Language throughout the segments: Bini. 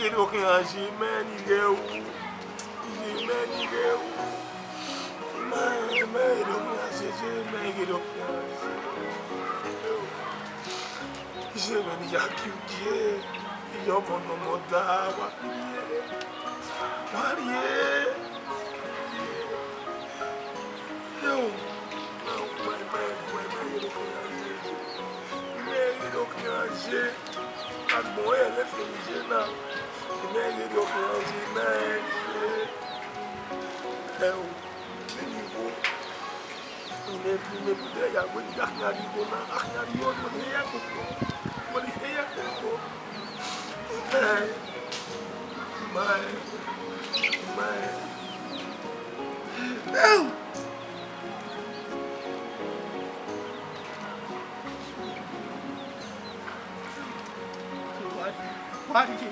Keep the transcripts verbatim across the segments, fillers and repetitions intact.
Ghe do khian ye, mẹ ni ghẹ ru. Ye, mẹ ni ghẹ ru. Mẹ, mẹ ghe do khian ye, ye, mẹ ghe do khian ye. Iye mwẹ ne I ya gie ugie, iye ọmọ ne ọmọ da, wa rhie, wa rhie. Ẹo, ẹo, mẹ, mẹ, mẹ, mẹ ghe do khian ye, mẹ ghe do khian ye. Agbọn ẹre ẹlẹfe ne I ye na, mẹ ghe do khian ye, mẹ ye. Ẹo, vbene I wo, I mwẹ, I mwẹ ẹbude ya wẹ ne I ya khian rrie igho na, a khian rrie igho, wẹ ne I ya koko, wẹ ne I ya koko. Mẹ, mẹ, mẹ. Wa rhie,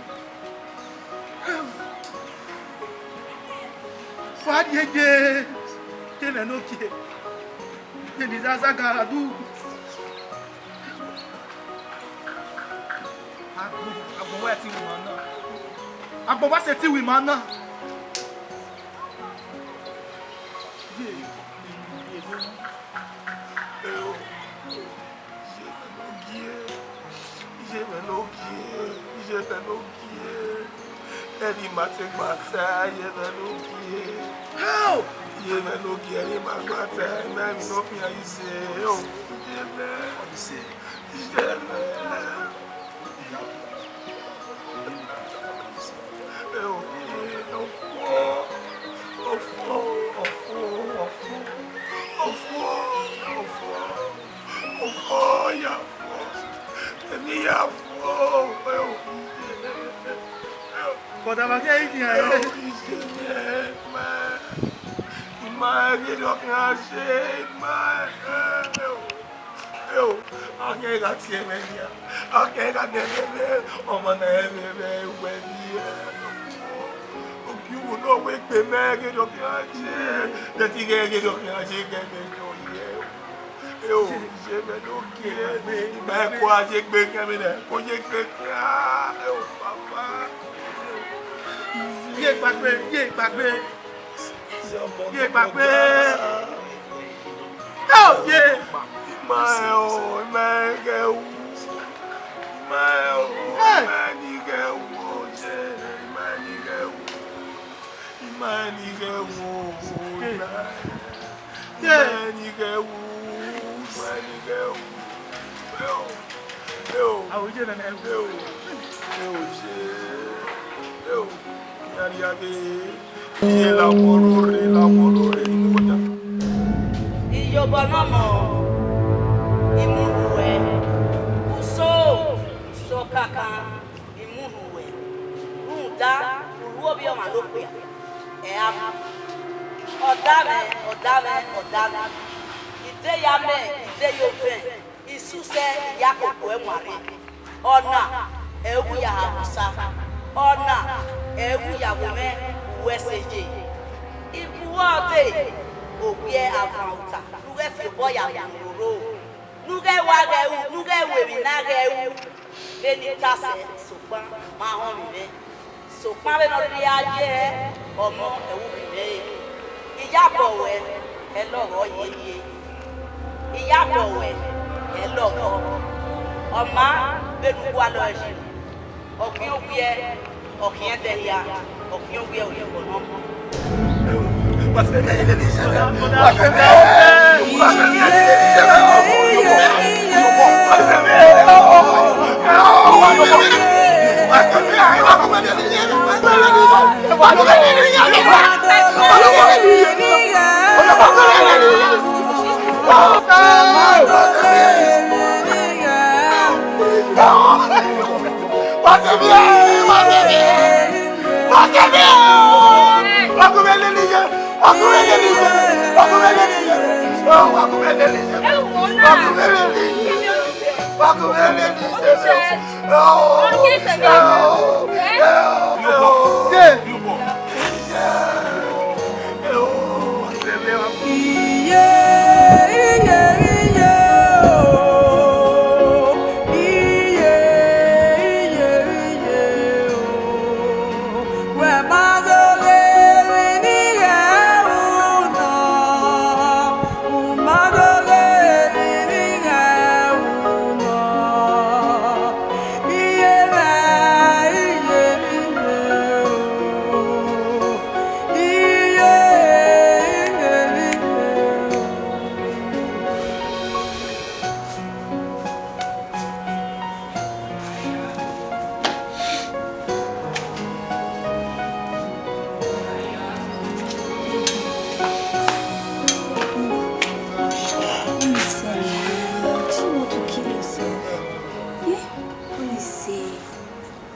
wa rhie ye, ye mwẹ ne ogie, ye ne I za zagara du. Agbọn, agbọn wa sẹ te ima na. Agbọn wa sẹ te ima na. Ye, ye, ye. Iye mwẹ ne ogie, iye mwẹ ne ogie, iye mwẹ ne ogie. Ẹre ima te gba ta, iye mwẹ ne ogie. Iye mwẹ ne ogie, ẹre ima gba ta, ima emwi ne ọ khian ye ise, o, iye mwẹ. Iye mwẹ. Ọfọ, ọfọ, ọfọ, ọfọ, ọfọ, ọfọ, ọfọ ya fọ, emwi ya fọ, brother, ma kẹ idian rẹ. Ima, ima ghi rhie khian ye, ima. Eo, a khian gha tie mwẹ nian, a khian gha nẹ mwẹ, ọmọ ne ẹ mwẹ, mwẹ wẹ ni. Ogiuwu ne ọ wẹ egbe mẹ ghe do khian ye, de te I ghẹ ghe do khian ye, ghẹ mwẹ do ye. Eo, iye mwẹ ne ogie, ima ẹko a ye egbe khian mwẹ nẹ, ko ye egbe khian, eo, papa. Ye gbagbe, ye gbagbe. Ye gbagbe. Eo, ye. Ima ẹ o, ima ẹ ghẹ ru. Ima ẹ o, ima ẹ ni ghẹ ru, ye, ima ẹ ni ghẹ ru. Ima ẹ ni ghẹ ru, ima ẹ. Ima ẹ ni ghẹ ru, ima ẹ ni ghẹ ru. Eo. Eo. Eo. Eo, ye. Eo. Iran rhia vbe, iye la wọ rore, la wọ rore, I mu wẹ ya. Iyobọ ne ọmọ, I mu hu ruẹ. Uso, uso kankan, I mu hu ruẹ. Rhunmwuda, u ru ovbi ọmwa ne okpia, ẹ a mu. Ọda mwẹ, ọda mwẹ, ọda mwẹ. Ideya mẹ, ideya ovẹn. Isusẹ ya koko ẹwaẹn rre. Ọna ẹ wu ya ha vbe Osa, ọna ẹ wu ya vbe mwẹ, uwẹ sẹ ye. Ibuwa ọdee, ovbiẹ avan uta ne u ghẹ fi obọ ya vbe unu roro, ne u ghẹ wa ghẹ ru, ne u ghẹ ru emwi ne a ghẹ ru. Vbene I ta sẹ, sokpan ma họn mwẹ. Sokpan vbene ọ rhirhi a ye, ọmọ ẹvbo uhi mwẹ re. Iyabọ ruẹ, ẹ lọghọ yeye. Iyabọ ruẹ, ẹ lọghọ. Ọ ma vbene u gualọ ẹre yi. Ọ khian owiẹ, ọ khian ẹdẹ hia, ọ khian owiẹ ohiẹn obọ nọ.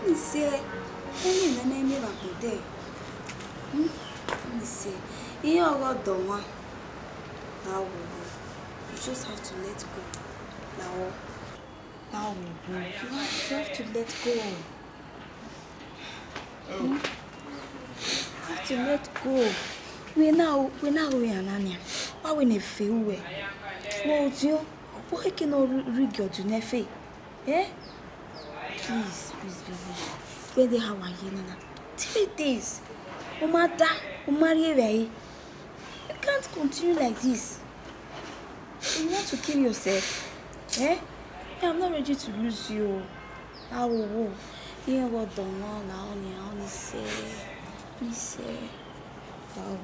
Ọnii sẹ, ẹmwẹ ne I miẹn vbe agbọn dẹ. Hmm? Ọnii sẹ, iran ọghe ọdọ mwa. Na wo, you just have to let go. Na wo. Na wo, you have, you have to let go. Hmm? You have to let go. Wẹ na, wẹ na ru iran na nian. Wa wẹ ne fe uwẹ. Wẹ odiọn, wẹ ke nọ rhie ọdiọn ne fe. Eh? Please, please, baby. Where the how are you, Nana? Three days. U ma da, u ma rhie vbe ẹre. You can't continue like this. You want to kill yourself? Eh? I'm not ready to lose you. Awo, wo. Iran ọghe ọdọ mwa na, ọnii, ọnii sẹ, ọnii sẹ. Awo,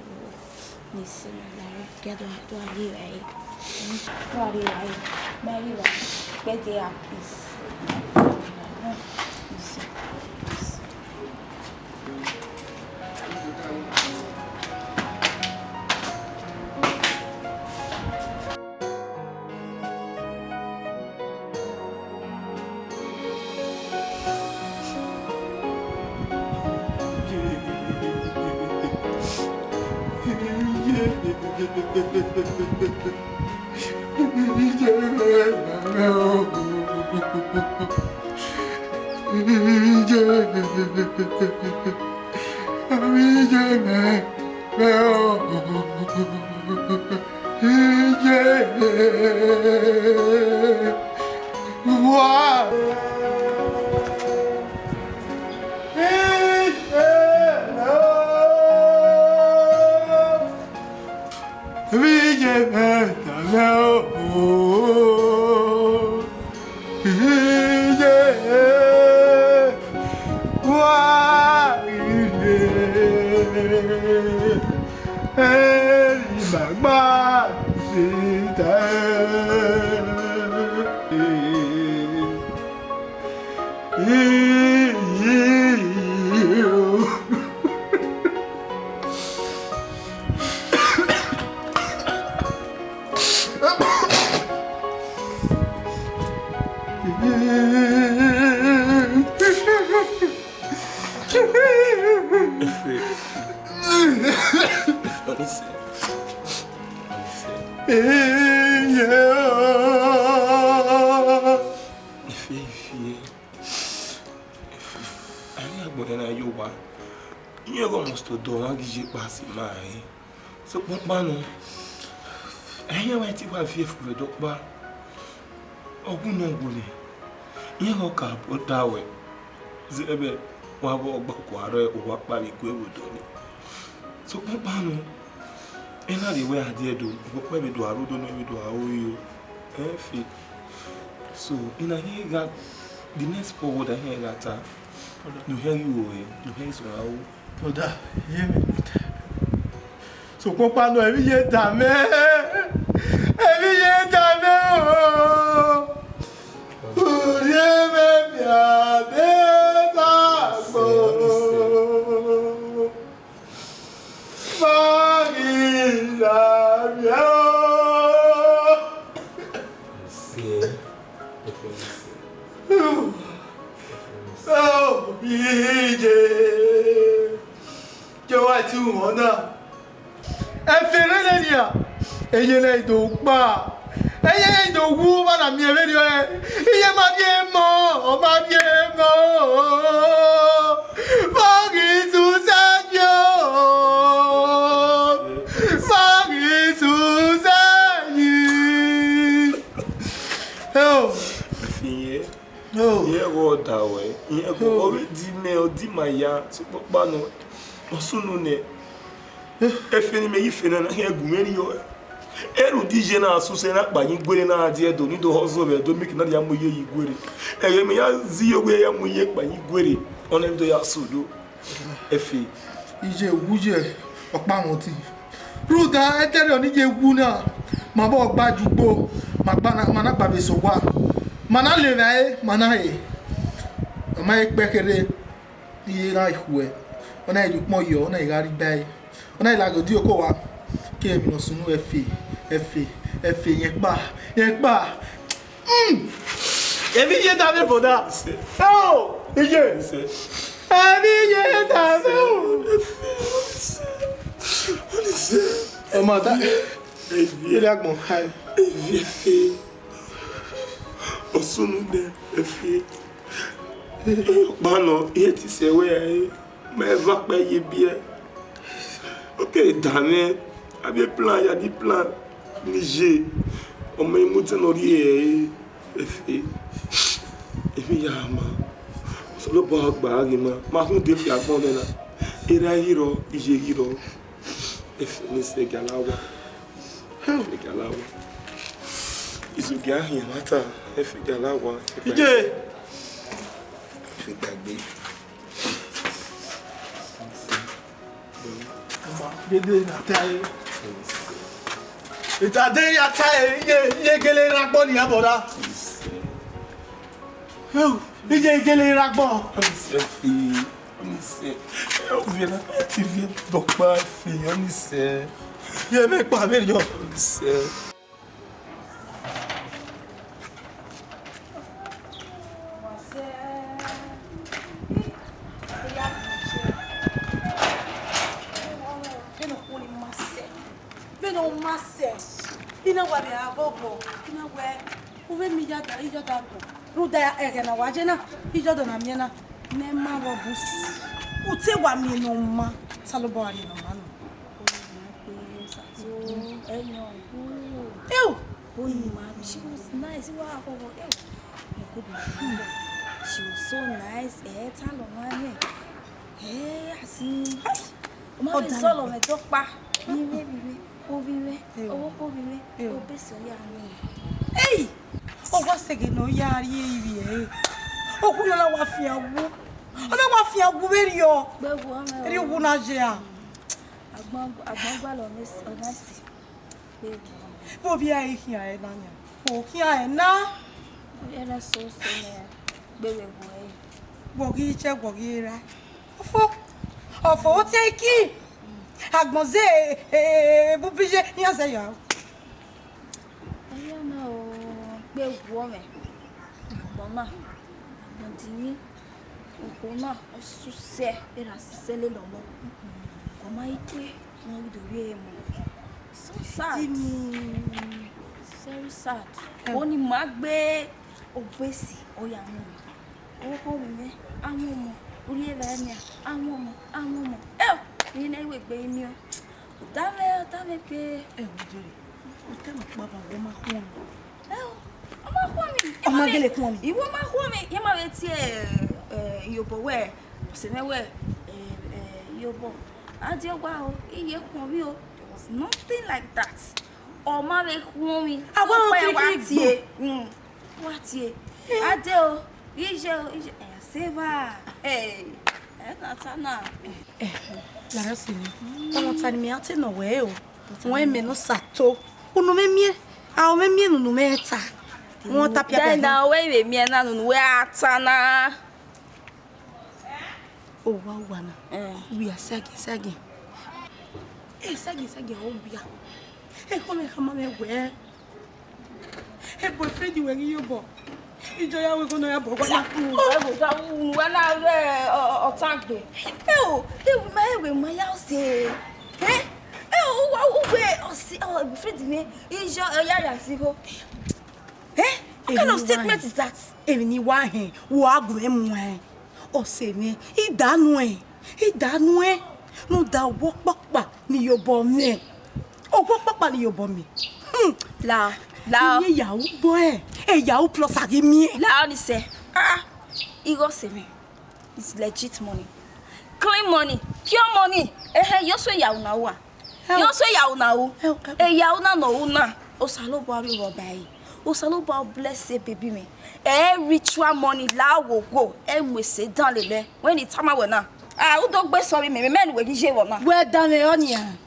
ọnii sẹ, na la, ke do, do a rhie vbe ẹre. Do a rhie vbe ẹre. Ma rhie vbe ẹre. Where they are, please. Ọnii sẹ, please. Vbe iye mwẹ ta mwẹ o, iye wa rhie, eri ma gba si ta. Efe. Efe, ọnii sẹ. Ọnii sẹ. Efe, Efe. Efe. A i gha agbọn hia na ye owa. Iran ọghe must ọdọ mwa ghi ye kpa sẹ ima rẹn. Sokpan ọkpa nọ, ẹghẹ iran wa i te wa viẹ fo vbe ẹdẹ ọkpa, ọ wu nọ wo nẹ, iran ọghe ọ ka da wẹ, zẹ vbe wa vbe ọgbakọ aro uwa kpa vbe gue vbe odọ nii. Sokpan ọkpa nọ, ena rhie wẹ a die do, uwa kpa vbe do aro do nọ, vbe do aro yo, ẹ fi. So, ina hia gha, the next forward a hia gha ta, ne u hia ghi ru ẹre, ne u hia ghi suẹn aro. Brother, iye mwẹ. Sokpan ọkpa nọ, emwi iye da mwẹ. Emwi iye da mwẹ o. Urhi mwẹ via de na gbo. Ma ghi la via o. Oh, iye. Jẹ wa ti wọn na. Ẹfe rre nẹ nian, eye ne ẹ i do kpa, eye ne ẹ i do wu, ọmwa na miẹn vberriọ ẹre, iye ma rhie mọ, ọ ma rhie mọ, ma ghi susẹ yi o, ma ghi susẹ yi. Ẹo. Iye, iye gho da wẹ, iye gho, ọ vbe di nẹ, ọ di ma ya, sokpan ọkpa nọ, ọ sunu nẹ. Efe ne imẹ ghi fe na, na khian gu mwẹ rriọ. Erha udi iye na sẹ usẹ na kpa yin guerre na die do, ni do hustle vbe do make na ya mu iye yi guerre. Ẹghẹ mẹ ya zẹ iye wẹ ya mu iye kpa yin guerre, ọna do ya sẹ odo. Efe. Iye wu ye ọkpa mwẹ ọtẹn. Rhunmwuda ẹdẹrriọ ne iye wu na, ma vbe ọgba ju ugbo, ma gba na, ma na gba vbe sẹ owa, ma na levba ẹre, ma na re. Ọ ma he kpẹ kherhe. Iye na khuẹ, ọ na ye ukpọn yọ, ọ na gha rri iba ẹre, ọ na laghe odioko owa, ke emwi ne ọ sunu Efe, Efe, Efe, rẹn kpa, rẹn kpa. Hmm. Emwi iye da mwẹ brother. Oh! Iye. Ẹnẹ iye da vbe o. Ọmọ ta. Eviẹ. Ire agbọn. Eviẹ fe. Osunu nẹ eviẹ. Ọkpa nọ, ihe te sẹ wẹ ẹre, mẹ va kpẹ ye biẹ. Ọ keghi da mwẹ, avbe plan ya di plan ni ye, ọ ma i mu tẹn ne ọ rhie ẹre efe. Emwi ya ma, Osanobua gba ghe ima, ma rhunmwuda efe agbọn mwẹ na, erha ghi rrọọ, iye ghi rrọọ, efe ne sẹ giala wa, efe giala wa, izogiẹ a hin ẹmwata, efe giala wa. Iye! Efe gbagbe. Dede na ta ẹre. Eta de ya ta ẹre, iye, iye gele ra gbọ ni abọ ra. Eu, iye gele ra gbọ. Onisẹ fi, onisẹ. Oviẹ na ti viẹ dọkpa fi, onisẹ. Ye me kpa vberriọ. Onisẹ. Vbene ọ ma sẹ, vbene ọ ma sẹ, I na wa vbe a gọgọ, I na wẹ, u vbe miẹn iyada, iyada agbọn. Rhunmwuda ẹghẹ ne a wa ye na, iyada ne a miẹn na, ne ẹ ma vbe ọ bun si. U te wa miẹn ne ọ ma, Osanobua wa rhie ne ọ ma nọ. Ew! Oyin ma, she was nice. Wa koko, ew! She was so nice. Eh, ta lọ ma nẹ. Eh, asi. Ọ ma vbe zọlọ mwẹ dọkpa. Ni vbe vbe vbe. Ovbi mwẹ, ọvbokhan ovbi mwẹ, obesi ọ ya mwẹ. Ei! Ọ wa sẹ ghe ne ọ ya rrie ivbi ẹre. Okhuo na na wa fian wu. Ọ na wa fian wu vberriọ. Gbe wu ọmọ. Erriọ wu na ye a. Agbọn, agbọn gualọ ọmọ esi, ọmọ esi. Gbe wu ọmọ. Vbe ovbi ẹre khian ẹre na yan. O khian ẹre na. Ovbi ẹre so so nẹ. Gbe vbe wu ẹre. Wọ ghi che, wọ ghi ra. Ọfo, ọfo, o tie iki. Agbọn ze, e, e, e, bubiye, iran zẹ ya. Ẹyọ na o, gbe wu ọmọ. Agbọn na, agbọn dinni, okhuo na, ọ susẹ, erha sisẹ lele ọmọ. Ọ ma i kue, ne ọ ghi do rhie ẹre mu. So sad. Dinni. Very sad. Oni ma gbe obesi, ọ ya mu. Ọvbokhan ovbi mwẹ, a wọn ọmọ, urhi evbare nian, a wọn ọmọ, a wọn ọmọ. Eo, emwi ne I ru egbe i miẹn. Ọ da mwẹ, ọ da mwẹ gbe. Ẹ wo jere, otọ ẹmwẹ ọkpa ba wẹ ọ ma khuọnmwi. Eo, ọ ma khuọnmwi. Ọ ma gele khuọnmwi. Iwẹ ọ ma khuọnmwi, iran ma vbe tie, eh, iyobọ wẹ, ọse mwẹ wẹ, eh, eh, iyobọ. A die owa o, I ye khuọnmwi o. There was nothing like that. Ọ ma vbe khuọnmwi. A wa rẹn ọkpa wa kirikiri tie. Mm. Wa tie, a de o, iye o, iye, ẹ, se eva, ẹ, ẹ na ta na. Ẹ, Larọsi ni, ọmọta ni mẹ a te nọ wẹ o, wọn mẹ ne ọ sa to, unu mwẹ miẹn, a, ọ mwẹ miẹn ne unu mwẹ ta, wọn ta piapia. Then na wẹ I vbe miẹn na ne unu wẹ a ta na. Owa owa na, eh, wia sẹgiẹn sẹgiẹn. Eh, sẹgiẹn sẹgiẹn ọ wia. Ekhọe mwẹ khama mwẹ wẹẹ, e boyfriend wẹ ghi ye obọ. Ijo ya wẹ ghe ne ọ ya bọ owa na. Unu wẹ gho da, unu wẹ na rre ọ, ọ, ọtangbe. Eo, eo, ma ewẹ ma ya ọse. Eh? Eo, uwa, uwe, ọse, ọ, boyfriend mwẹ, ijo, ọ ya ya si gho. Eh? What kind of statement is that? Emwi ne I wa hẹn, wa gu mwẹ muẹn. Ọse mwẹ, I da nuẹn, I da nuẹn, rhunmwuda owa ọkpakpa ne iyobọ mwẹ, owa ọkpakpa ne iyobọ mwẹ. Hmm. La, la. Iye yahoo boy, e yahoo plus a ghi miẹn. La, Onisẹ. Ah, ah. Ighe ọse mwẹ. It's legit money. Clean money, pure money. Ehe, yo so yahoo na ua. Yo so yahoo na u. Eo, eo. E yahoo na nọ u na. Osanobua rhie vbe ọba ẹre. Osanobua bless baby mwẹ. Eh, ritual money la wo wo. Eh, mu ese dan lele. When he tama wẹ na. Ah, u do gbe sorry me, me, me ne wẹ ghi ye vbọ na. Wẹ danmwehọ nian.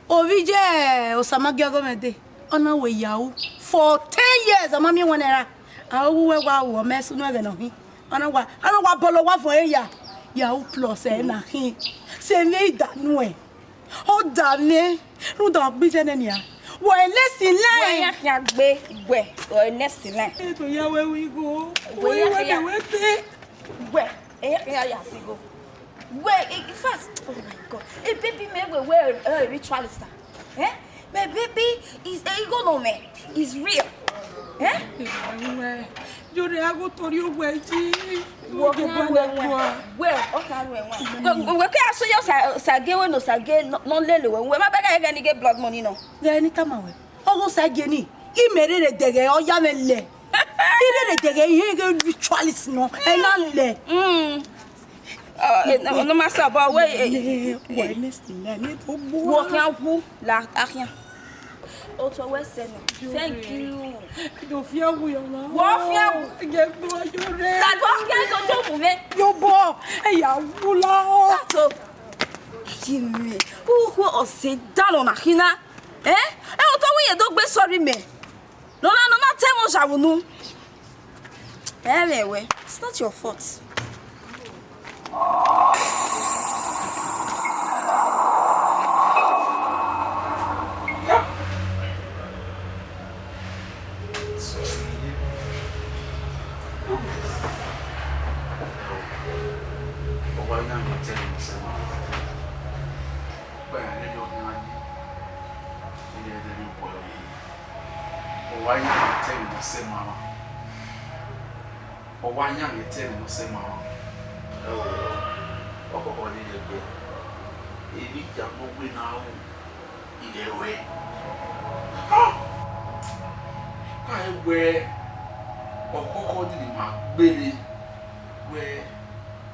Ovbi iye Osamagie ọghomwẹde, ọ na wẹ yahoo for ten years, ọ ma miẹn wẹ nẹ ra. A, uwu wẹ wa ru ọmọ ẹse unu ẹghẹ ne ọ khin. Ọ na wa, ọ na wa bọlọ wa vọn eya. Yahoo plus ẹ na khin. Sẹ mwẹ I da nuẹn. Ọ da mwẹ, rhunmwuda ọ gbe iye nẹ nian. Wẹ next in line. Wẹ ya khian gbe, wẹ, wẹ next in line. E to ya wẹ ru igho. Wẹ ya khian. Wẹ wẹ te. Wẹ. Eh, ya, ya, sigo. Wẹ, in fact, oh my God. Eh, baby, me, wẹ, wẹ, eh, ritualist. Eh? My baby is, eh, igho nọ mwẹ is real. Eh? Jọre, a gho tọrọ owẹ yi. Wẹ ọ khian ru ẹwaẹn. Wẹ ọ khian ru ẹwaẹn. Wẹ, wẹ ke a so yọ sa, sa gie wẹ nọ, sa gie nọ, nọ lele wẹ. Wẹ ma bẹghe ẹghẹ ni gie blood money nọ. Ghẹ ni tama wẹ. Ọghe Osagie ni, imẹ rere dẹghẹ, ọ ya mwẹ lẹ. I rere dẹghẹ, ihe ghe ritualist nọ, ẹ na lẹ. Mm. Ọ, eh, no, no, ma sẹ, but wẹ, eh, eh, wẹ next time, ne do gbo. Wẹ ọ khian wu la, a khian. Otọ wẹ sẹ nọ. Thank you. Do fi awu yọ ma. Wẹ ọ fi awu. Ẹ gbe wa yo re. Sato, ke do jo mu mwẹ. Yo bọ, ẹ ya wu la o. Sato. Ayi mwẹ, uhu ọse danọ na khina. Eh? Eh, otọ wẹ ye do gbe sorry mẹ. Nọ na, nọ na te ẹmwẹ ọzarhunu. Ẹ mwẹ wẹ, it's not your fault. Ọ wa yan mwẹ te ẹmwẹ ne ọ sẹ ma mwa. Ọ wa yan mwẹ te ẹmwẹ ne ọ sẹ ma mwa. Ẹ o, ọkhọkhọ ni rhie ẹgbẹ, emwi ya ne ọ wẹ ne a ru, I ghẹ ruẹ. Ha! Ka ẹ wẹ ọkhọkhọ ni ne ima gbele wẹ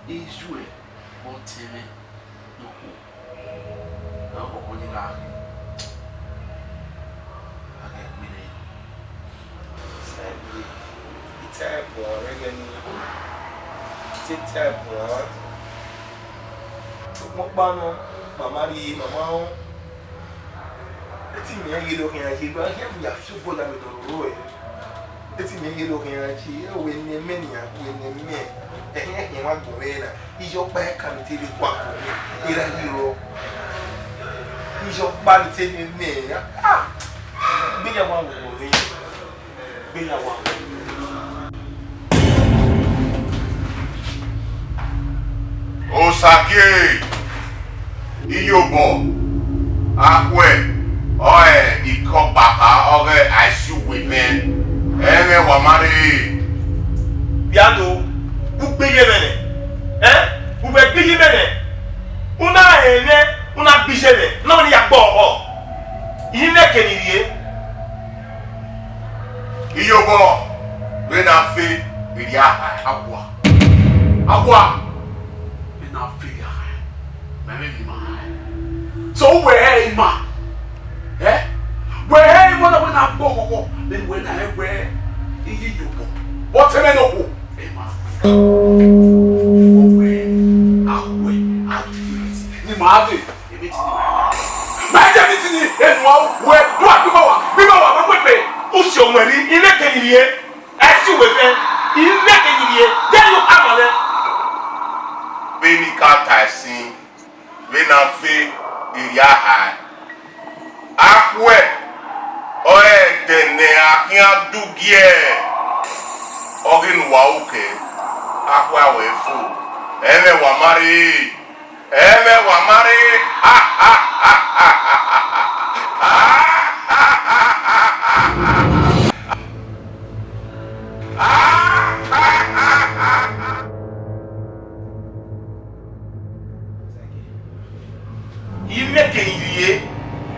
I yu ẹ vbe ọtẹn mwẹ ne okhuo. Ẹ, ọkhọkhọ ni gha ghe, a ghẹ gbele. Sẹgbe, I ta ẹbọ rẹ ghẹ ni, I te ta ẹbọ. Ukpọkpa nọ, mama rhie, mama rẹn. Eti mẹ ghi do khian ye, do a khian ya fi obọ ya vbe dọrọ ro ẹre. Eti mẹ ghi do khian ye, wẹ ne mẹ nian, wẹ ne mẹ. Ẹhiẹn khian wa gbọn mwẹ na. Iyọkpa ẹkan ni te vbe kua kọ mwẹ, erha yi rrọọ. Iyọkpa ni te vbe mẹ, ah! Gbe ya wa wọ mwẹ. Gbe ya wa. Osagie, iyobọ, akhuẹ, ọre ikọkpakha ọghe aisiuwevẹn, ẹmwẹ wa ma rre. Biado, u gbe ye mwẹ nẹ? Ẹn? U wẹ gbe ye mwẹ nẹ? U na rẹn mwẹ, u na gbe ye mwẹ, ne ọ ya gbe ọhọ. I nẹ ke ni rhie. Iyobọ vbe na fe erriọ awa. Awa vbe na fe erriọ awa. Mẹ vbe ni ma. So wẹ hẹ ima. Eh? Wẹ hẹ ima na wẹ na gbọ kọkọ. Then wẹ na hẹ wẹ iye iyobọ. But ẹmwẹ nọ khuo. Ima. Wẹ awa. Ni ma de. Mẹ jẹ mi tini enu a wẹ do a gbigba wa, gbigba wa wẹ wẹgbe. U si ọmọ ẹre, I nẹ ke ni rhie, ẹ si wẹ fẹ, I nẹ ke ni rhie, de yo ama lẹ. Vbene I ka ta ẹsin, vbene a fe erriọ ahae. Akhuẹ, ọre ẹdẹ ne a khian du giẹ, ọ ghi ne uwa ru kẹ, akhuẹ a wẹ fo, ẹmwẹ wa ma rre. Ẹmwẹ wa ma rre. I nẹ ke ni rhie,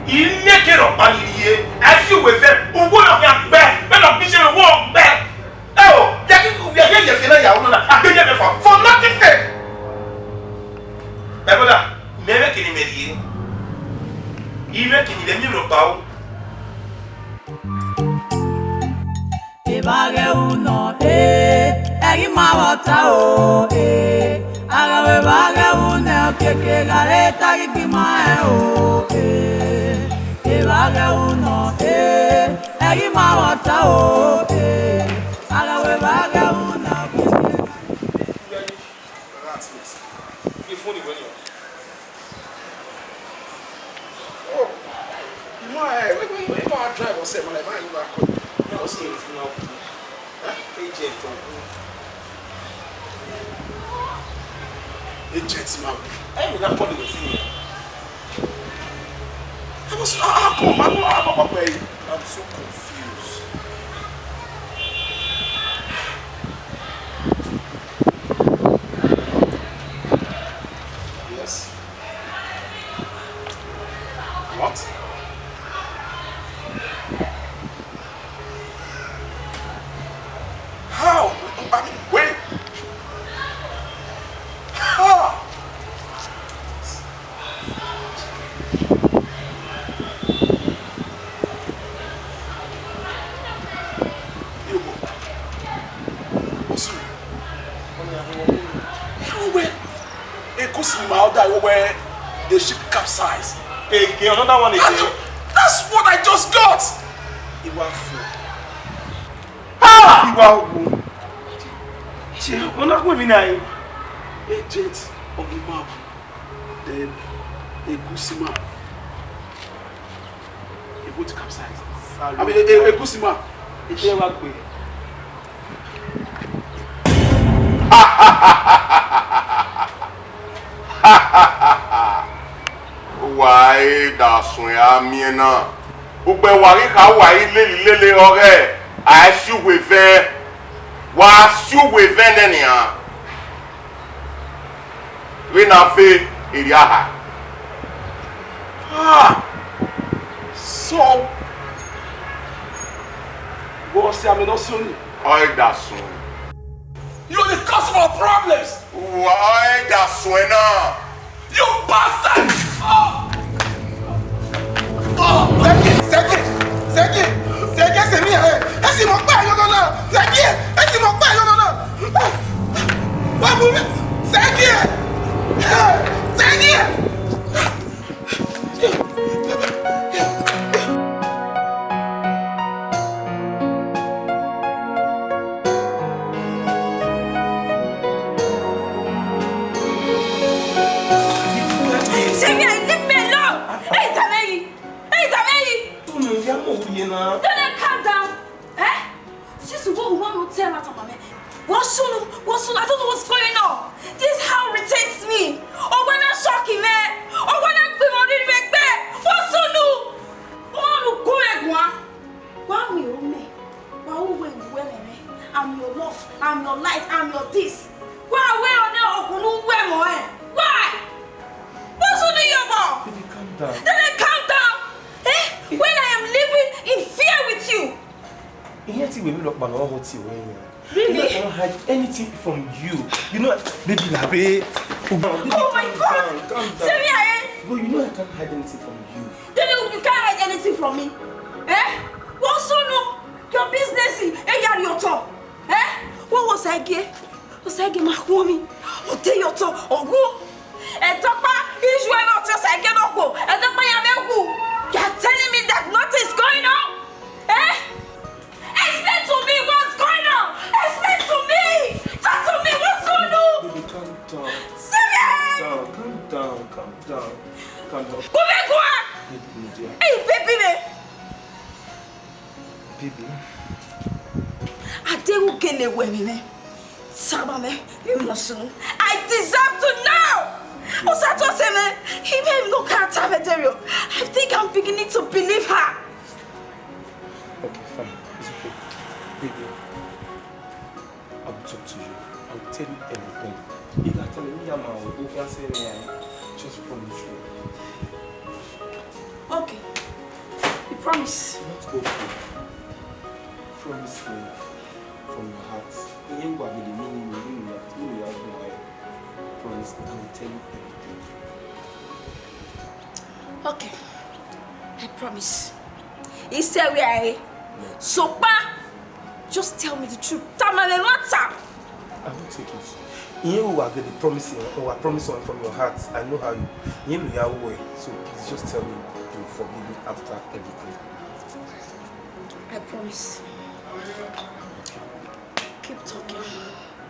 I nẹ ke rhọkpa ni rhie, ẹ fi uwẹ vẹ, uwu na khian gbẹ, vbene ọ gbe iye mwẹ, uwu gbẹ. Eo, ya ghi, ya ghi ye ẹfe na ya unu na, a gbe ye ẹfe for, for nothing sake. My brother, mẹ vbe kene mẹ rhie. I vbe kene mẹ miẹn rhọkpa o. Evba ghẹ ru nọ, eh, ẹghi ma vbe ọta o, eh. A gha vbe evba ghẹ ru nẹ, okiekie gha re ta ghi gbe ima rẹn o, eh. Evba ghẹ ru nọ, eh, ẹghi ma vbe ọta o, eh. A gha vbe evba ghẹ ru nẹ, okiekie gha re. Rat ness. Give phone wẹ nian. Oh, you know, I, we, we, we, I drive yourself, man, I might even call. No, see, if you know, huh? Agent, oh. Agent ma. Ẹ mi na kọni wẹ fi yẹn. I was, how come? I don't, I don't, I'm so confused. Yes. What? How? I mean, wait. How? Osu. Wẹ, Egusi ma order wẹ the ship capsize. Again, another one again. That's what I just got. Iwa fo. Ah! Iwa wo. Ṣé ọ̀nà pè mí náà yìí? Agent of the mob. Then Egusi ma. Ego ti capsize. Àbí e, e, Egusi ma. Iṣẹ́ wa gbé. Wa e da suẹn a miẹn na. Ugbẹn wa ghi kha wa i lele lele ọghẹ, a si uwu evẹn. Wa si uwu evẹn nẹ nian. Vbene a fe erriọ aha. Ah! So, vbe ọ sẹ amẹ ne ọ sẹ ọnii? Ọ i da suẹn. You're the cause of our problems. Wa, ọ i da suẹn na. You bastard! Oh! Oh, Sẹgie, Sẹgie, Sẹgie, Sẹgie, sẹ mẹ ẹ, ẹ si mọ kpa yọ nọ na. Sẹgie, ẹ si mọ kpa yọ nọ na. Wa bu mi, Sẹgie, Sẹgie. Sẹgie, leave me alone. Hey, Tamei. Hey, Tamei. Unu ya mo ye na. Then calm down. Eh? Since you go, you want to tell my mama. What's soon? What's soon? I don't know what's going on. This how irritates me. Oh, when I shock him, eh? Oh, when I put on the back. What's soon? Oh, I'm going to go. Why we own me? Why we win the women, eh? I'm your love, I'm your light, I'm your this. Why we on there? Oh, no, where more, eh? Why? What's on the yaba? Baby, calm down. Then calm down. Eh? When I am living in fear with you. Ihe ti wẹ mi lọ kpa na ọ hot you wẹ yan. Really? You know, I can't hide anything from you. You know, baby, labe. Oh my God! Calm down, calm down. Sẹmi, eh? But you know I can't hide anything from you. Then you, you can't hide anything from me. Eh? What's so no? Your business, eh, yari oto. Eh? What was I gay? Osẹgie ma khuọnmwi, ọ te ye otọ, ọ wu. Ẹdọkpa, iye ẹmwẹ ọtẹn Osẹgie nọ khuo, ẹdọkpa iran vbe wu. You are telling me that nothing is going on? Eh? Explain to me what's going on. Explain to me. Talk to me. What's going on? Baby, calm down. Serious? Calm down, calm down, calm down, calm down. Come here, go on. Baby, my dear. Hey, baby, me. Baby. Adewu gele wẹ mi mẹ. Sama mẹ, you must know. I deserve to know. Osato se mẹ, he made no character material. I think I'm beginning to believe her. Okay, fine. It's okay. Baby, I will talk to you. I will tell you everything. You can tell me, yeah, man, you can say me, just promise me. Okay. You promise? Not okay. Promise me from your heart. Iye wa gidi mi ni mi ni ya ni ya gbọn ẹ. Promise me, I will tell you everything. Okay. I promise. He said we are. Sopa. Just tell me the truth. Tama me mata. I won't take it. Iye wa gidi promise or I promise one from your heart. I know how you. Iye mi ya wo. So please just tell me you forgive me after everything. I promise. Keep talking.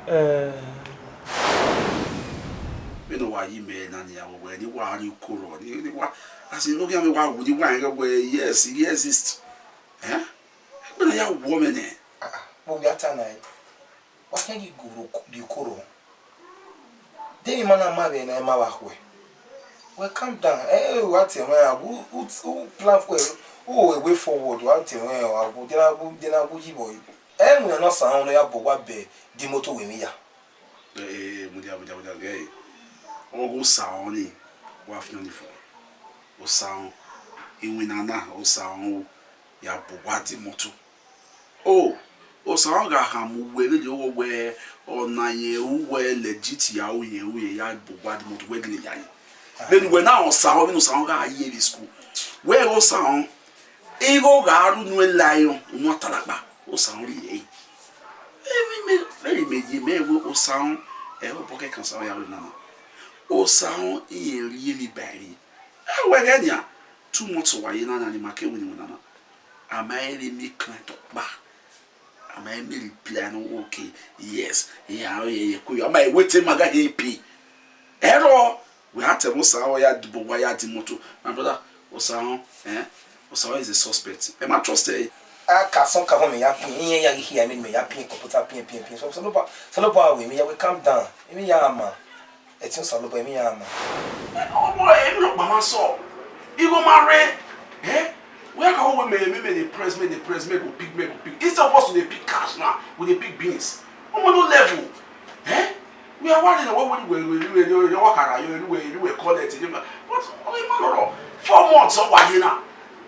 Eh. Vbene ọ wa yi mẹ na nia, wẹ ne wa rhie ukoro, ne wa, as in, no khian vbe wa wu, ne wa rẹn wẹ, yes, he exists. Eh? Egbe na ya wọ mẹ nẹ. Ah, ah, vbe ọ ghi a ta na, wa khian ghi gu rhie ukoro. Deghẹ ima na ma vbe ne ima vbe khuẹ. Well, calm down. Eh, wa te mwẹ a, u, u, u plan for, u way forward, wa te mwẹ a, u de na, u de na gu yi bọ. Eh, mu na sa ne ọ ya bọ wa bẹ di moto wẹ mi ya. Eh, eh, eh, mudia, mudia, mudia, eh. Ọghe Osaọn ni, wa fian ni fo. Osaọn, iwinna na, Osaọn o, ya bọ wa di moto. O, Osaọn gha khama uwẹ vbene ọ wẹ, ọna yẹn uwẹ legit ya ru yẹn, ru yẹn ya bọ wa di moto, wẹ gele ya yi. Vbene uwẹ na Osaọn, vbene Osaọn gha ye vbe school. Wẹ Osaọn, igho gha ru unu lion, unu atalakpa, Osaọn rhie ẹre. Emwi mẹ, vbene mẹ ye mẹ wẹ Osaọn, ẹ, obọ kẹkan Osaọn ya ru nana. Osaọn, irẹn rhie emwi ba ẹre. Ẹ wẹ ghẹ nian, two months wa ye na, na ni ma ke winna nana. A ma he rre emiẹn client ọkpa. A ma he miẹn reply ne ọ wẹ okay, yes, iran ọre ẹre ku. A ma he wait ma gha he pay. Ẹrọ, wẹ a tẹ mwẹ Osaọn ya di bọ wa ya di moto. My brother, Osaọn, eh? Osaọn is a suspect. Ẹ ma trust ẹre. A ka sọn ka vọn mẹ ya piẹn, iran ya ghi khian mẹ, mẹ ya piẹn, kọmputa piẹn, piẹn, piẹn. So, Osanobua, Osanobua wẹ mẹ ya wẹ calm down. Emwi ya ma. Ẹtin Osanobua, emwi ya ma. Ọmọ, emwi ọkpa ma sọ. Igho ma rre. Eh? We are going, me, me, me dey press, me dey press, me go pick, me go pick. Instead of us to dey pick cash now, we dey pick beans. Omo, no level. Eh? We are worried na, we, we, we, we, we, we work hard, you, you, you, you collect it. But, oh, man, no, no. Four months, oh, why you now?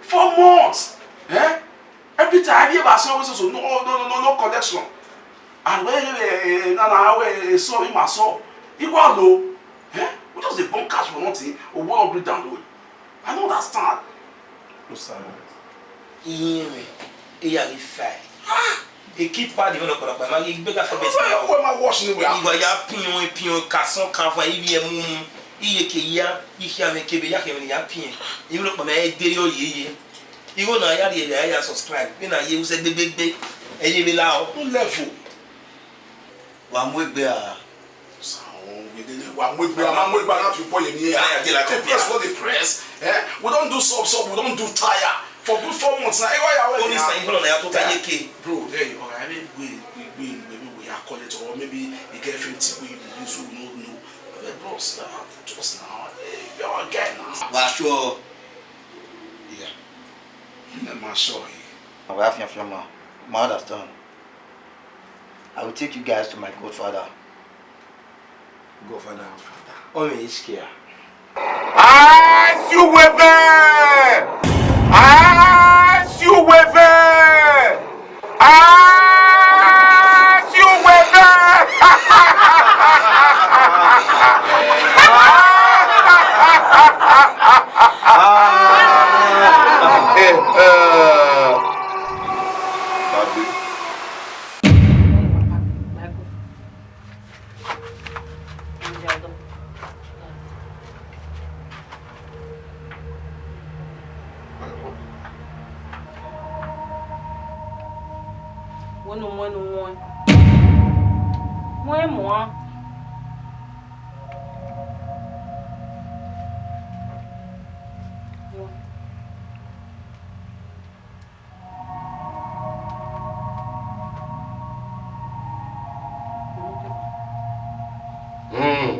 Four months. Eh? Every time, have you ever seen so, so, no, no, no, no, no collection? And when, eh, eh, na, na, we, eh, so, him a so. He go low. Eh? We just dey burn cash for nothing. Or we don't gree down low. I don't understand. Osaọn, iran mwẹ, e ya ghi fa. Ah! E keep pad vbe ọkpọlọkpa, ma ghi gbe gha fẹ bẹsi. Wẹ ma wash ni wẹ. Iwa ya piọn, piọn, ka sọn, ka fa, ivbi ẹmu mu. Iye ke ya, ikhian mwẹ kebe, ya khian mwẹ ya piẹn. Ivbi ọkpọlọkpa ma de yo ye ye. Igho na ya rhie ya, ya subscribe. Vbene a ye usẹ gbegbegbe, ẹ ye vbe la ọ. U level. Wa mu egbe a. Wa mu egbe, a ma mu egbe, a na fi obọ ye emwi hia. Dey press, what dey press? Eh? We don do sub, sub, we don do tire. For good four months now, ewa ya we. Only sign, hold on, I have to tie a key. Bro, hey, all right, maybe we, we, we, maybe we are collect, or maybe the girlfriend tip we use, we no know. Hey, bro, sit down, talk to us now. Hey, you are a guy now. Wa sure. Yeah. Ẹ ma sure. Wa fian fian ma. Ma understand. I will take you guys to my godfather. Godfather. Godfather. Ọmọ Ischia. Asiuwevẹ! Asiuwevẹ! Asiuwevẹ! Eh, eh. Wẹ ne u muẹn ne u muẹn. Muẹn muan. Hmm.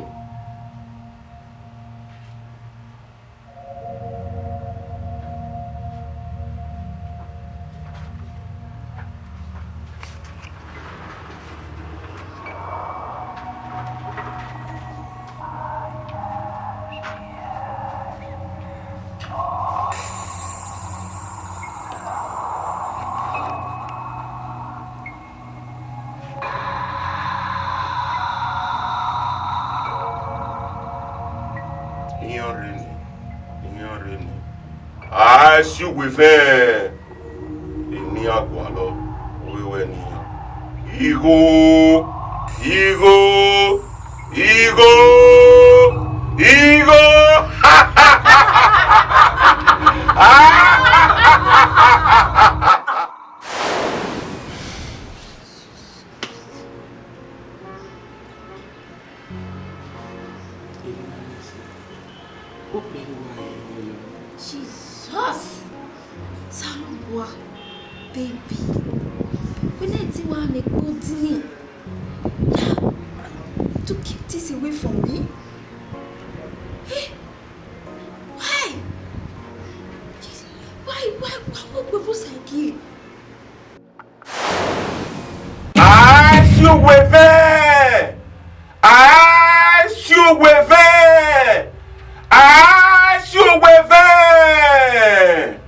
Iran rre ni, iran rre ni. A si uwu evẹn, eni a gualọ, ovbi wẹ nian. Igho, igho, igho, igho. Jesus! Osanobua, baby. Wẹ na te wa mwẹ ekpo din. Ya. to keep this away from me? Eh? Why? Why, why, why, why, why, why, why? Aisiuwevẹn! Aisiuwevẹn! Aisiuwevẹn!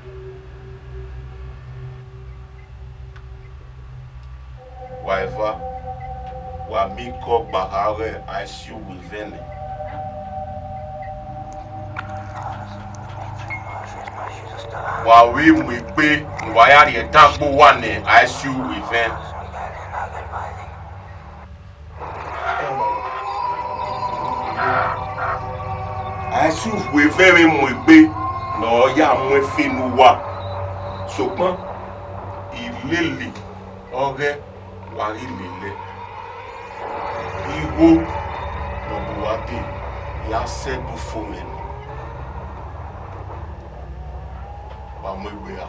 Wa eva, wa miẹn ikọ gbaha ọghe Aisiuwevẹn nẹ. Wa vbe mu egbe ne uwa ya rhie ẹdẹ gbe uwa nẹ Aisiuwevẹn. Aisiuwevẹn vbe mu egbe ne ọ ya mu ẹfe ne uwa, sokpan ilele ọghẹe wa ghi lele. Igho ne ọ bu uwa dee ya sẹ ẹdẹ ufomwẹ nọ. Wa mu egbe ra.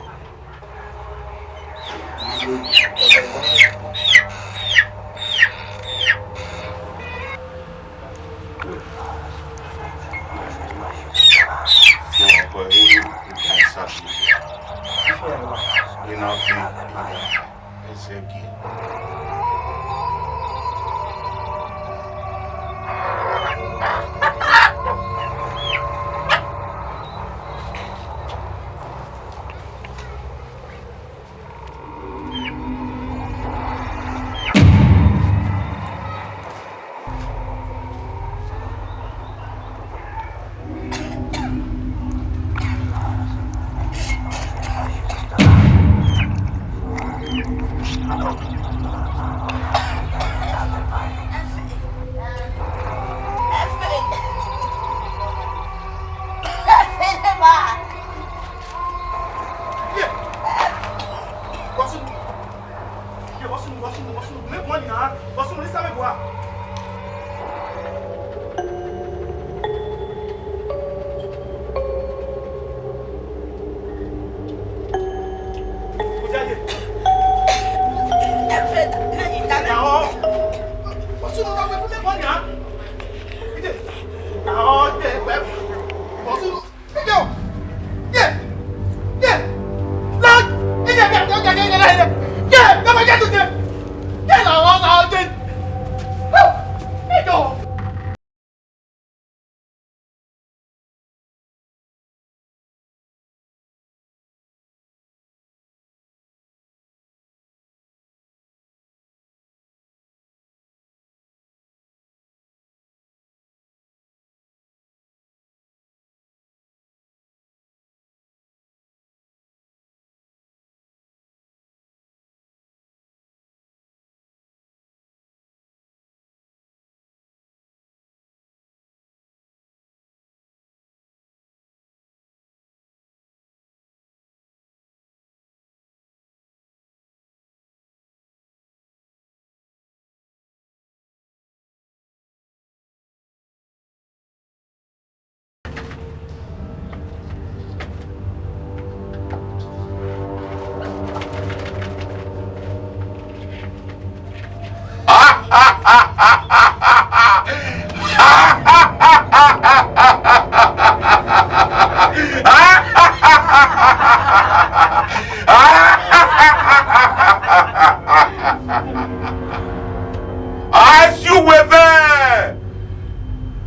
Aisiuwevẹn!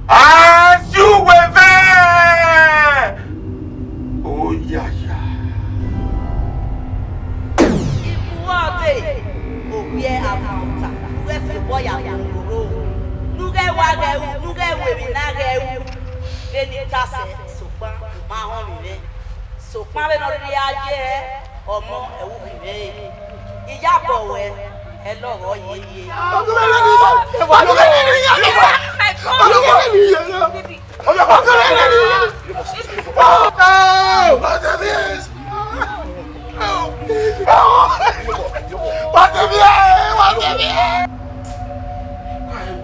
Aisiuwevẹn! Oyaya. Ikhuo ọdee, ovbi avọnmwọta, u ghẹ fi obọ ya gbe ororo, ne u ghẹ wa ghẹ ru, ne u ghẹ ru emwi ne a ghẹ ru. Vbene I ta sẹ, sokpan u ma họn mwẹ. Sokpan vbene ọ rhirhi a ye hẹ, ọmọ ẹvbo uhi mwẹ re. Iyabọ ruẹ, ẹ lọghọ yeye.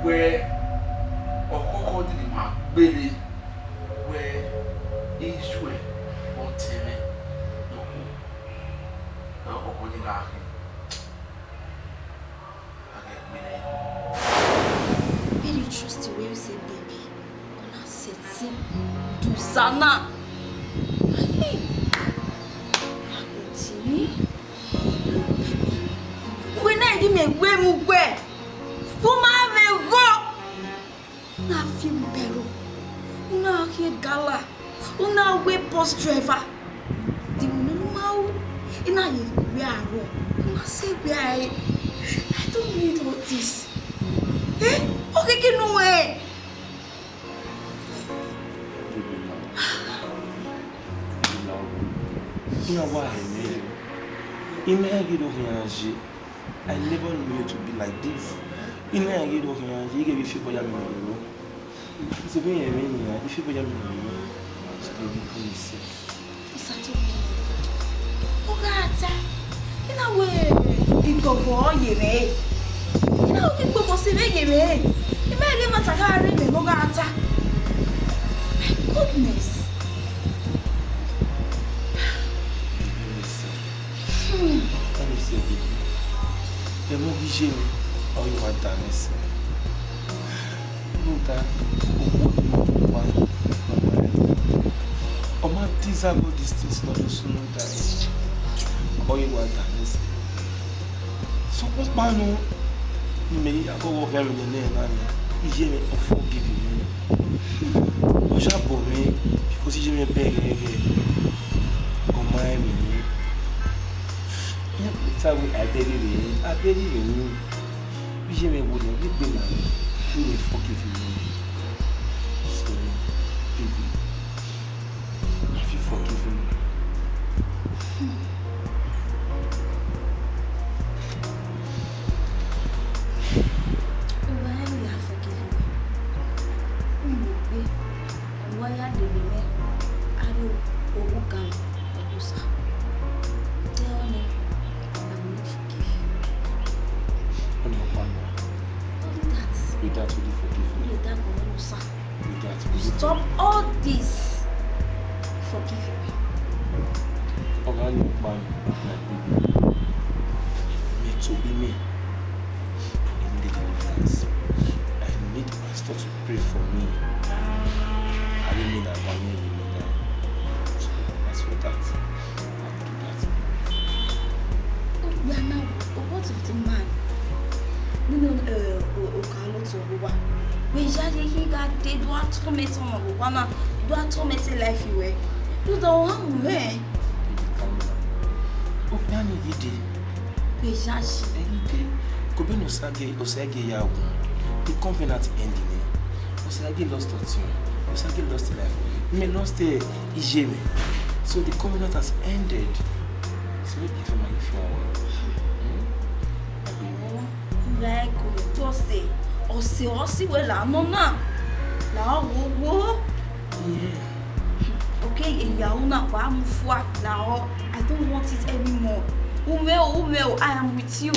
Wẹ ọkhọkhọ ni ma gbele, wẹ iye ọtẹn mwẹ ne ọ khin, wẹ ọkhọkhọ ni gha khin. A ghẹ gbele. Vbene I trust Sẹtin do osa na. Hey, a ko tie mwẹ. Uwẹ na i ghi miẹn wẹ mu wẹ, u ma mwẹ igho. U na fi wheelbarrow, u na khian gala, u na wẹ bus driver. De emwi ne u ma ru, I na ye gbe uwẹ aro, u ma sẹ wẹ a re. I don't need all this. Eh? Ọ khẹke ne u ru ẹre. Baby, ma. Baby, ma. Iran wa hẹ mwẹ. I ma ghi do khian ye. I never knew you to be like this. I ma ghi do khian ye, I ghe vbe fi obọ ya mwẹ nọ roro. Sẹ vbe rẹn mwẹ nian, I fi obọ ya mwẹ nọ roro. So baby, come and see. Isatuobi, ọ gha ta. I na wẹ igbọvọ ye mwẹ. I na wẹ igbọvọ sẹ vbe ye mwẹ. I ma ghi ẹmwata gha rre mwẹ ne ọ gha ta. My goodness. Hmm. Ẹmwẹ ghi ye mwẹ, ọ i wa da mwẹ sẹ. Rhunmwuda, okhuo ne ima kpa, ọ ma deserve all these things ne ọ do sunu da ẹre. Ọ i wa da mwẹ sẹ. Sokpan kpa nọ, ne imẹ ya ghọghọ khian vbe nene na nia, iye mwẹ ọ forgive mwẹ. Ọ ya bọ mwẹ, because iye mwẹ bẹghe ẹghẹ, ọ ma rẹn mwẹ. Iran ta wẹẹ a bẹghe vbe, a bẹghe vbe ni. Iye mwẹ wo nẹ, vbe egbe na, ne imẹ forgive mwẹ. Sorry, baby. Have you forgiven me? Uwa ẹre ya forgive me. U mu egbe, uwa ya lele mwẹ, a rrie owa ogan Ọgua Osa. Tell me, I will not forgive you. Only that. With that, will you forgive me? Only that, Ọgua Osa. Stop all this. Forgive me. Ọgua, ne I kpa, my baby. Me too, be me. I need a deliverance. I need pastor to pray for me. I didn't mean that one year, you know that. So, as for that, I'll do that. Ogbia na, what of the man? Nene, eh, o, o ka lọ tọ owa. Wẹ ya ye khin gha dee do a torment ọmwa owa na, do a torment life wẹ. Do da ohan mu mwẹ. Baby, calm down. Ogbia ni ghi dee. Wẹ ya yi. Ẹ ghi dee. Kobenu Osagie, Osagie ya wu. The covenant ending, eh? Osagie lost ọtiọnrẹn, Osagie lost life, me lost, eh, iye mwẹ. So the covenant has ended. So what if I find one? Hmm? Ra ẹko tọ sẹ, ọsẹ ọ si wẹ la nọ na, la ọ wo wo. Yeah. Okay, eya u na wa mu fua la ọ. I don't want it anymore. U mwẹ o, u mwẹ o, I am with you.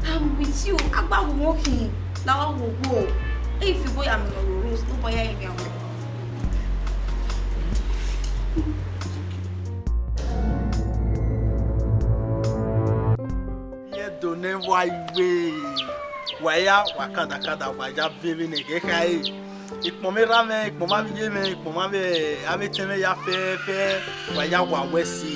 I am with you. Agba wo wo khin. La wa wo wo. E fi bo ya mi no roro, no bo ya mi awo. Ye do ne wa iwe. Wa ya wa kadakada, wa ya bere ne ghe khae. Ikpọnmwẹ erha mwẹ, ikpọnmwẹ avbe iye mwẹ, ikpọnmwẹ avbe, avbe etẹn mwẹ ya fẹfẹ. Wa ya wa wẹ ẹse.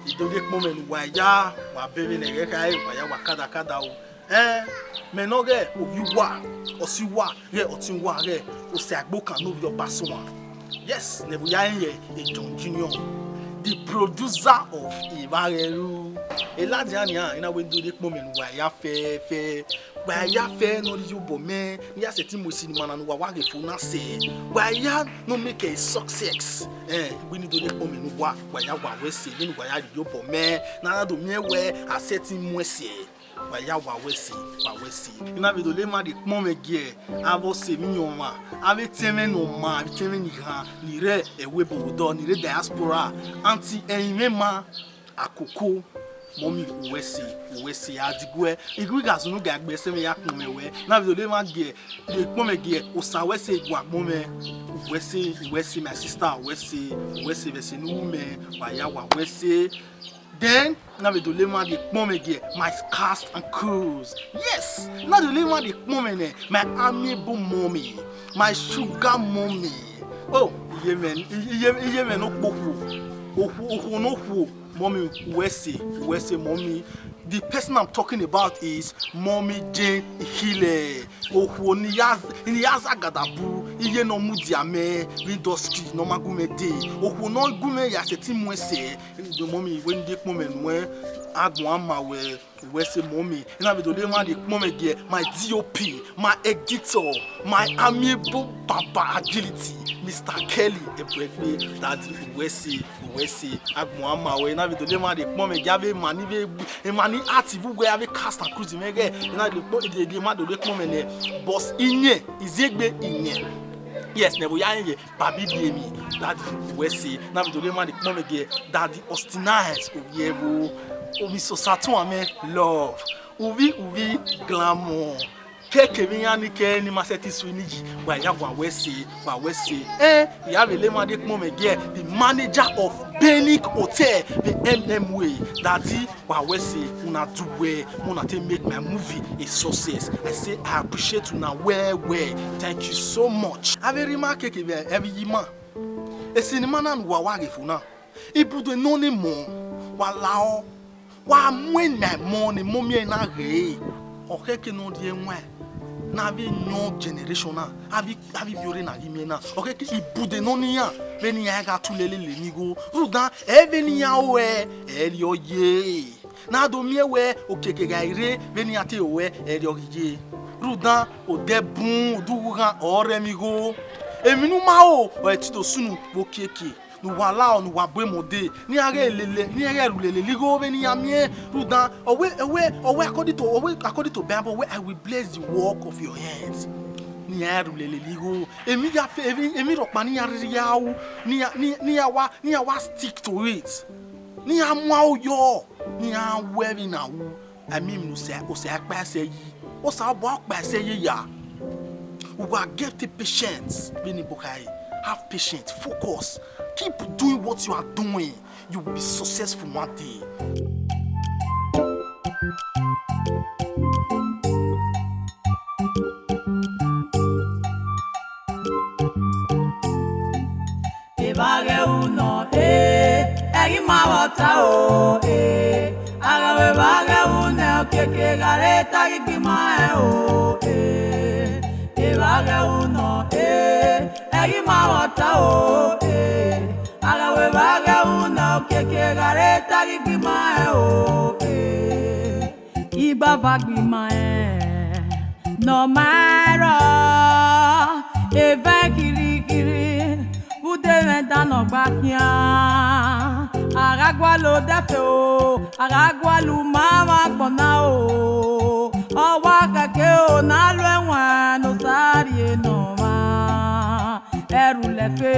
I do ghe ikpọnmwẹ ne uwa ya, wa bere ne ghe khae, wa ya wa kadakada o. Ẹn, mẹ ne ọ ghẹ ovbi uwa, ọse uwa, ghẹ ọtẹn uwa, ghẹ Osaegbokan ne ovbi ọba Asowan. Yes, ne ẹvbo ya rẹn yẹ John Junior, the producer of Evba Ghẹ Ru. E ladian nian, I na wẹ do ghe ikpọnmwẹ ne uwa ya fẹfẹ. Wa ya fẹ ne ọ rhie obọ mẹ, ne I ya sẹtin mu sinima na ne uwa wa ghe fo na sẹ. Wa ya ne ọ make a success. Ẹn, wẹ ne I do ghe ikpọnmwẹ ne uwa, wa ya wa wẹ ẹse, vbene uwa ya rhie obọ mẹ, ne a na do miẹn wẹ a sẹtin mu ẹse. Wa ya wa wẹ ẹse, wa wẹ ẹse. I na vbe do le ma rhie ikpọnmwẹ gie avbe ọse emwi ne ọmwa, avbe etẹn mwẹ ne ọ maa, avbe etẹn mwẹ ni ghan, ni rre ẹvbo ebo odọ, ni rre diaspora, aunty Ẹrinmwẹma Akoko, mummy, u wẹ ẹse, u wẹ ẹse, a diguẹ, I ghi gha zunu ga gbe ẹse mwẹ ya kpọnmwẹ wẹ, I na vbe do le ma gie, ikpọnmwẹ gie, osa wẹ ẹse, gu agbọn mwẹ, u wẹ ẹse, u wẹ ẹse, my sister, u wẹ ẹse, u wẹ ẹse, vbe ẹse ne u ru mẹ, wa ya wa wẹ ẹse. Then, I na vbe do le ma rhie ikpọnmwẹ gie my cast and crews. Yes, I na do le ma rhie ikpọnmwẹ nẹ, my amiable mummy, my sugar mummy. Oh, iye mwẹ, iye, iye mwẹ ne okpokhuo, okhuo, okhuo ne okhuo, mummy, uwẹ ẹse, uwẹ ẹse, mummy. The person I'm talking about is Mummy Jane Ikhilẹ. Okhuo ne I ya, ne I ya zagada bu, iye ne ọ mudia mẹ vbe industry ne ọ ma gu mwẹ dee. Okhuo ne ọ gu mwẹ ya sẹtin mu ẹse, mummy, wẹ ne I dekpọnmwẹ nuẹn, agbọn a ma wẹ. Uwẹ ẹse, mummy, I na vbe do le emwa rhie ekpọnmwẹ gie my D O P, my editor, my amiable baba agility, Mister Kelly Ebuegbe, daddy, uwẹ ẹse, uwẹ ẹse, agbọn a ma wẹ. I na vbe do le emwa rhie ekpọnmwẹ gie avbe emwa ni vbe, emwa ni art vbe uwẹ avbe cast and crew mwẹ ghẹ, I na rhie ekpọ-, rhie, rhie emwa do rhie ekpọnmwẹ nẹ, boss Iyẹn, Iziegbe Iyẹn. Yes, ne ẹvbo ya rẹn ye, Babi Biemi, daddy, uwẹ ẹse, I na vbe do le emwa rhie ekpọnmwẹ gie daddy Austinize Ovbiẹvbo, Omisosa Tuanmẹ Love, Uvbi Uvbi Glamour, keke vbe iran ni kẹ ne ima sẹtin su ni yi, wa ya wa wẹ ẹse, wa wẹ ẹse. Eh, I ya vbe le emwa rhie ekpọnmwẹ gie the manager of Benic Hotel, the M M A, daddy, wa wẹ ẹse, una do well, una te make my movie a success. I say I appreciate una well well. Thank you so much. Avbe erha ima keke vbe ẹvbo iye ima. Esinima na ne uwa wa ghe fo na, ibude nọ ni mọ, wa lao, wa mu ena mọ ne mummy na ghe. Ọ khẹke ne ọ rhie ẹwaẹn ne avbe young generation na, avbe, avbe ivbiorre na ghi miẹn na. Ọ khẹke ibude nọ ne iran, vbene iran gha tu lele lele igho. Rhunmwuda, ẹ vbene iran ru ẹe, ẹre ọ ye. Ne a do miẹn wẹ okiekie gha rre, vbene iran te ru ẹe, ẹre ọ ghi ye. Rhunmwuda, odẹ bun, odughu ghan ọ rre ẹmwẹ igho. Emwi ne u ma ru, ọre te do sunu vbe okiekie. Ne uwa lao, ne uwa bu emọ dee, ne iran ghẹ lele, ne iran ghẹ ru lele igho vbene iran miẹn. Rhunmwuda, ọ wẹ, ọ wẹ, ọ wẹ according to, ọ wẹ according to Bible, wẹ, "I will bless the work of your hands." Ne iran ru lele igho. Emwi ya fe, emwi, emwi rhọkpa ne iran rhirhi ya ru, ne iran, ne, ne iran wa, ne iran wa stick to it. Ne iran mu aro yọ, ne iran ru ẹmwẹ ne a ru. I mean, Osa, Osa kpa ẹsẹ yi. Osa ọba kpa ẹsẹ yi ya. Uwa get the patience. Vbene I bọ khare, have patience, focus. Keep doing what you are doing. You will be successful one day. Evba ghẹ ru nọ, eh, ẹghẹ ima vbe ọta o, eh. A gha ru evba ghẹ ru nẹ, okiekie gha rre ta ghi gbe ima rẹn o, eh. Evba ghẹ ru nọ, eh, ẹghẹ ima vbe ọta o, eh. A gha ru evba ghẹ ru nẹ, okiekie gha rre ta ghi gbe ima rẹn o, eh. Igbava gbe ima rẹn ne ọ ma rrọọ, evẹn kirikiri, vbe ude mwẹ dan ne ọ gba khian. A gha gualọ odẹ fe o, a gha gualọ uma vbe agbọn na o. Ọ wa khẹke o, ne a lu ẹwaẹn ne Osa rhie ne ọmwa. Ẹrulẹ fe,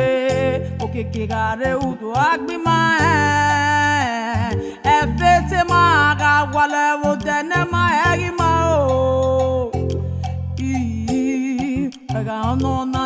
okiekie gha rre udu a gbe ima rẹn. Ẹfe te ma gha gualọ vbe odẹ ne ma ẹghẹ ima o. Ii, ẹgha ọnọ na